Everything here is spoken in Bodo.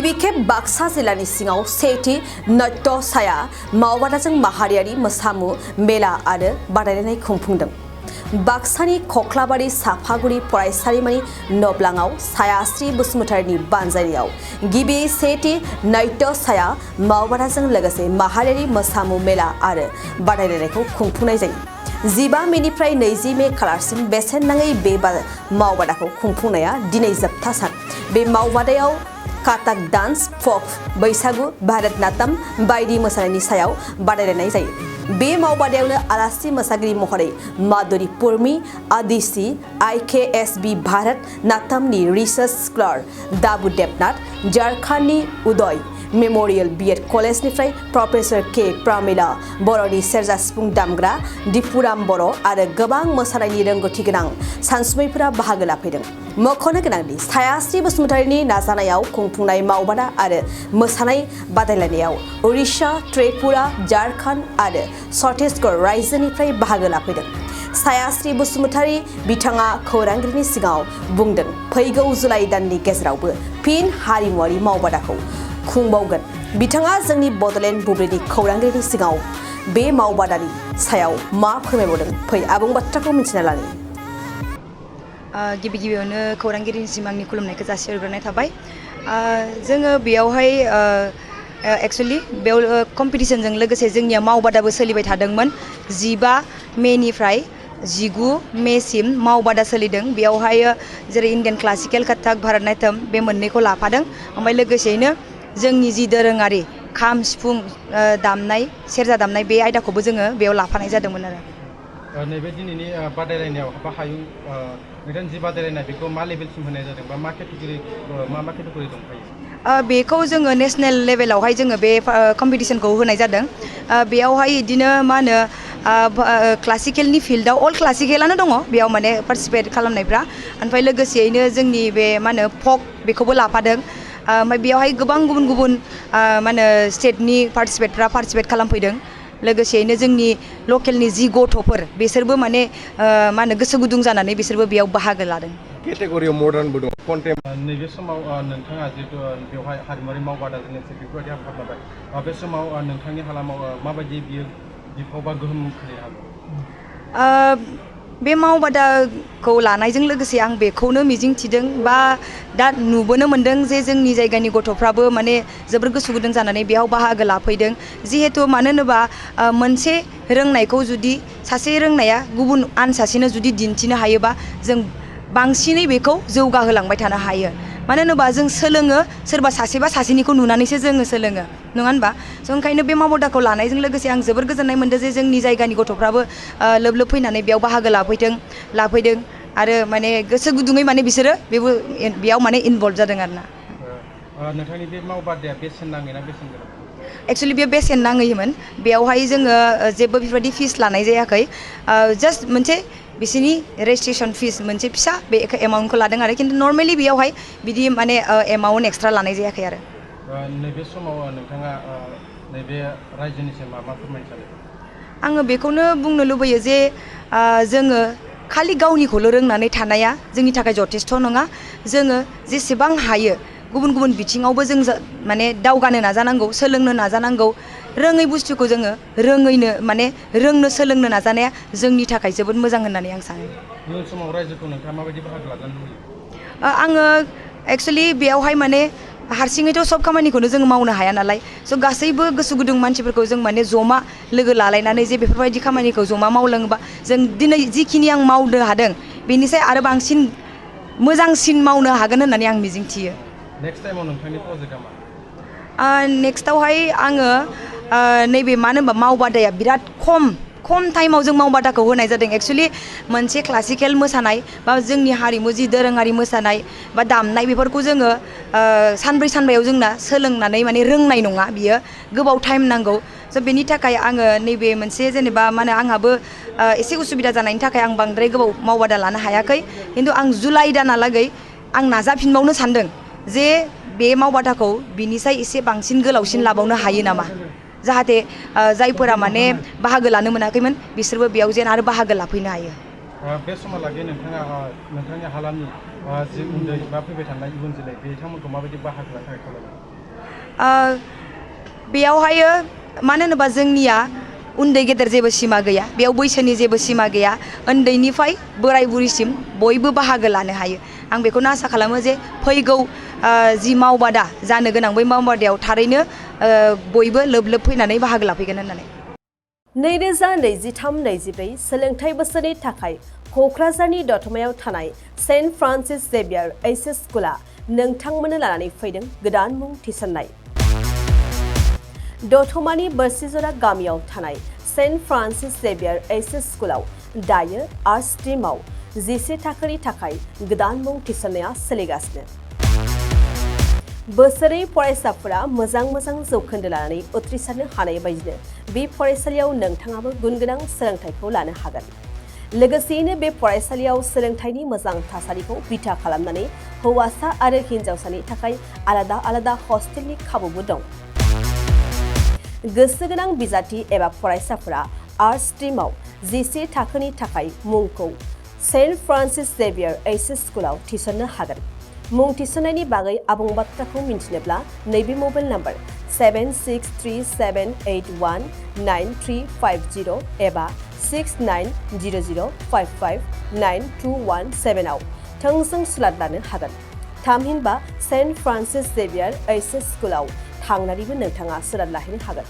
गिबि खेब बाक्सा जिल्लानि सिङाव सेथि नाट्य साया मावबादाजों माहारियारि मोसामु मेला आरो बादायलायनाय खुंफुंदों। बाक्सानि खख्लाबारि साफागुरि फरायसालिमानि नब्लाङाव सायास्रि बसुमतारिनि बानजायनायाव गिबि सेथि नाट्य साया मावबादाजों लोगोसे माहारियारि मोसामु मेला आरो बादायलायनायखौ खुंफुंनाय जायो। 15 मेनिफ्राय 20 मे खालारसिम बेसेन नाङै बे मावबादाखौ खुंफुंनाया दिनै जोबथा सान। बे मावबादायाव काथक डान्स, फक, बैसागु, भारतनाट्यम बायदि मोसानायनि सायाव बादायलायनाय जायो। बे मावबादायावनो आलासि मोसागिरि महरै माधुरी पुर्मी, आदिसि, IKSB भारत नाट्यमनि रिसार्च स्कलार दाबु देबनाथ, झारखंडनि उदय मेमोरियल BEd कलेजनिफ्राय प्रफेसर के प्रमिला, बर'नि सेरजा सिफुं दामग्रा दिपुराम बर' आरो गोबां मोसानायनि रोंगौथि गोनां सानसुमैफोरा बाहागो लाफैदों। मख'नो गोनांदि सायास्रि बसुमतारिनि नाजानायाव खुंफुंनाय मावबादा आरो मोसानाय बादायलायनायाव उड़िष्या, त्रिपुरा, झारखंड आरो छत्तीसगढ़ रायजोनिफ्राय बाहागो लाफैदों। सायास्रि बसुमतारी बिथाङा खौरांगिरिनि सिगाङाव बुंदों, फैगौ जुलाइ दाननि गेजेरावबो फिन हारिमुआरि मावबादाखौ खुंबावगोन। बिथाङा जोंनि बड'लेण्ड बुब्लिनि खौरांगिरिनि सिगाङाव बे मावबादानि सायाव मा फोरमायबावदों, फै आबुं बाथ्राखौ मिथिना लानि। गिबि गिबियावनो खौरांगिरिनिसिम आंनि खुलुमनायखौ जासिहरग्रोनाय थाबाय। जोङो बेयावहाय एक्चुअली बेयाव कम्पिटिशनजों लोगोसे जोंनिया मावबादाबो सोलिबाय थादोंमोन। 15 मेनिफ्राय 19 मेसिम मावबादा सोलिदों। बेयावहाय जेरै इन्डियान क्लासिकेल, कथक, भारतनाट्यम बे मोननैखौ लाफादों। ओमफ्राय लोगोसेयैनो जोंनि जि दोरोङारि खाम, सिफुं दामनाय, सेरजा दामनाय बे आयदाखौबो जोङो बेयाव लाफानाय जादोंमोन आरो। नैबे दिनैनि बादायलायनायाव बाहायो नोंथां जि बादायलायनाय बेखौ मा लेभेलसिम होनाय जादों बा मा केटेगरि दंखायो? बेखौ जोङो नेसनेल लेभेलावहाय जोङो बे कम्पिटिशनखौ होनाय जादों। बेयावहाय बिदिनो मा होनो क्लासिकेलनि फिल्डआव अल क्लासिकेलानो दङ बेयाव माने पार्टिसिपेट खालामनायफ्रा। ओमफ्राय लोगोसेयैनो जोंनि बे मा होनो फक बेखौबो लाफादों। ओमफ्राय बेयावहाय गोबां गुबुन गुबुन मा होनो स्टेटनि पार्टिसिपेटफ्रा पार्टिसिपेट खालामफैदों। लोगोसेयैनो जोंनि लकेलनि जि गथ'फोर बिसोरबो माने मा होनो गोसो गुदुं जानानै बिसोरबो बेयाव बाहागो लादों। केटेगरियाव मडार्नबो दं, कन्टेम्परारि। नैबे समाव नोंथाङा जिहेतु बेवहाय हारिमुआरि मावबादाजों लोगोसे बेफोरबायदि हाबाफारि लाबाय, बे समाव नोंथांनि हालामाव माबायदि बियो बिफाव बा गोहोम खोलैनो हागौ? बे मावबादाखौ लानायजों लोगोसे आं बेखौनो मिजिंथिदों बा दा नुबोनो मोन्दों जे जोंनि जायगानि गथ'फ्राबो माने जोबोर गोसो गुदुं जानानै बेयाव बाहागो लाफैदों। जिहेतु मानो होनोबा मोनसे रोंनायखौ जुदि सासे रोंनाया गुबुन सासेनो जुदि दिन्थिनो हायोबा जों बांसिनै बेखौ जौगाहोलांबाय थानो हायो। मानो होनोबा जों सोलोङो सोरबा सासेबा सासेनिखौ नुनानैसो जोङो सोलोङो, नङा होनबा? स' ओंखायनो बे मावबादाखौ लानायजों लोगोसे आं जोबोर गोजोननाय मोन्दों जे जोंनि जायगानि गथ'फ्राबो लोब लोब फैनानै बेयाव बाहागो लाफैदों आरो माने गोसो गुदुङै माने बिसोरो बेयाव माने इनभल्भ जादों आरो ना। नोंथांनि बे मावबादाया बेसेन नाङै ना बेसेन गोनां? एक्सुवेलि बेयो बेसेन नाङैमोन। बेयावहाय जोङो जेबो बेफोरबायदि फिस लानाय जायाखै। जास्ट मोनसे बिसोरनि रेजिस्ट्रेसन फिस मोनसे फिसा बे एमाउन्टखौ लादों आरो खिन्थु नर्मेलि बेयावहाय बिदि माने एमाउन्ट एक्सट्रा लानाय जायाखै आरो। नैबे समाव नोंथाङा नैबे रायजोनिसिम मा फोरमायनो सानो? आङो बेखौनो बुंनो लुबैयो जे जोङो खालि गावनिखौल' रोंनानै थानाया जोंनि थाखाय जथेस्थ' नङा। जोङो जेसेबां हायो गुबुन गुबुन बिथिङावबो जों माने दावगानो नाजानांगौ, सोलोंनो नाजानांगौ। रोङै बुस्थुखौ जोङो रोंनो सोलोंनो नाजानाया जोंनि थाखाय जोबोद मोजां होननानै आं सानो। इयुन समाव रायजोखौ नोंथाङा माबायदि बाहागो लाजानो लुबैयो? आङो एक्सुवेलि बेयावहाय माने हारसिङैथ' सब खामानिखौनो जों मावनो हाया नालाय। स' गासैबो गोसो गुदुं मानसिफोरखौ जों माने जमा लोगो लालायनानै जे बेफोरबायदि खामानिखौ जमा मावलाङोबा जों दिनै जिखिनि आं मावनो हादों बेनिफ्राय आरो बांसिन मोजांसिन मावनो हागोन होननानै आं मिजिंथियो। नेक्स्ट टाइमाव नोंथांनि प्रजेक्टआ मा? नेक्स्टआवहाय आङो नैबे मानो होनबा मावबादाया बिराद खम टाइमाव जों मावबादाखौ होनाय जादों। एक्सुवेलि मोनसे क्लासिकेल मोसानाय बा जोंनि हारिमु जि दोरोङारि मोसानाय बा दामनाय बेफोरखौ जोङो सानब्रैयाव जोंना सोलोंनानै माने रोंनाय नङा, बियो गोबाव टाइम नांगौ। स' बेनि थाखाय आङो नैबे मोनसे जेनेबा माने आंहाबो एसे उसुबिदा जानायनि थाखाय आं बांद्राय गोबाव मावबादा लानो हायाखै। खिन्थु आं जुलाइ दानालागै आं नाजाफिनबावनो सानदों जे बे मावबादाखौ बिनिसाय एसे बांसिन गोलावसिन लाबावनो हायो नामा, जाहाथे जायफोरा माने बाहागो लानो मोनाखैमोन बिसोरबो बेयाव जेन आरो बाहागो लाफैनो हायो। बे समहालागै नोंथाङा नोंथांनि हालामनि जि उन्दै बा फैबाय थानाय इयुन जोलै बिथांमोनखौ माबायदि बाहागो लानो थाखाय खावलायगोन? बेयावहायो मानो होनोबा जोंनिया उन्दै गेदेर जेबो सिमा गैया बेयाव बैसोनि जेबो सिमा गैया उन्दैनिफ्राय बोराय बुरिसिम बयबो बाहागो लानो हायो आं बेखौनो आसा खालामो जे फैगौ जि मावबादा जानो गोनां बै मावबादायाव थारैनो बयबो लोब लोब फैनानै बाहागो लाफैगोन होननानै 2023-24 सोलोंथाइ बोसोरनि थाखाय क'क्राझारनि दतमायाव थानाय सेन्ट फ्रान्सिस जेभियार एइचएस स्कुला नोंथांमोननो लानानै फैदों गोदान मुं थिसननाय दतमानि बोरसिजरा गामियाव थानाय सेन्ट फ्रान्सिस जेभियार एइचएस स्कुलाव दायो आर्ट्स स्ट्रीमाव 11 थाखोनि थाखाय गोदान मुं थिसननाया सोलिगासिनो बोसोरै फरायसाफोरा मोजां जौखोन्दो लानानै उथ्रिसारनो हानाय बायदिनो बे फरायसालियाव नोंथाङाबो गुनगोनां सोलोंथाइखौ लानो हागोन लोगोसेयैनो बे फरायसालियाव सोलोंथाइनि मोजां थासारिखौ बिथा खालामनानै हौवासा आरो हिन्जावसानि थाखाय आलादा हस्टेलनि खाबुबो दं गोसो गोनां बिजाथि एबा फरायसाफोरा आर्ट्स स्ट्रीमाव 11 थाखोनि थाखाय मुंखौ सेन्ट फ्रान्सिस जेभियार एइचएस स्कुलाव थिसननो हागोन मुं थिसननायनि बागै आबुं बाथ्राखौ मिन्थिनोब्ला नैबे मबाइल नाम्बार 7637819350 एबा 6900559217 आव थोंजों सुलाद लानो हागोन थामहिनबा सेन्ट फ्रान्सिस जेभियार एइचएस स्कुलाव थांनानैबो नोंथाङा सुलाद लाहैनो हागोन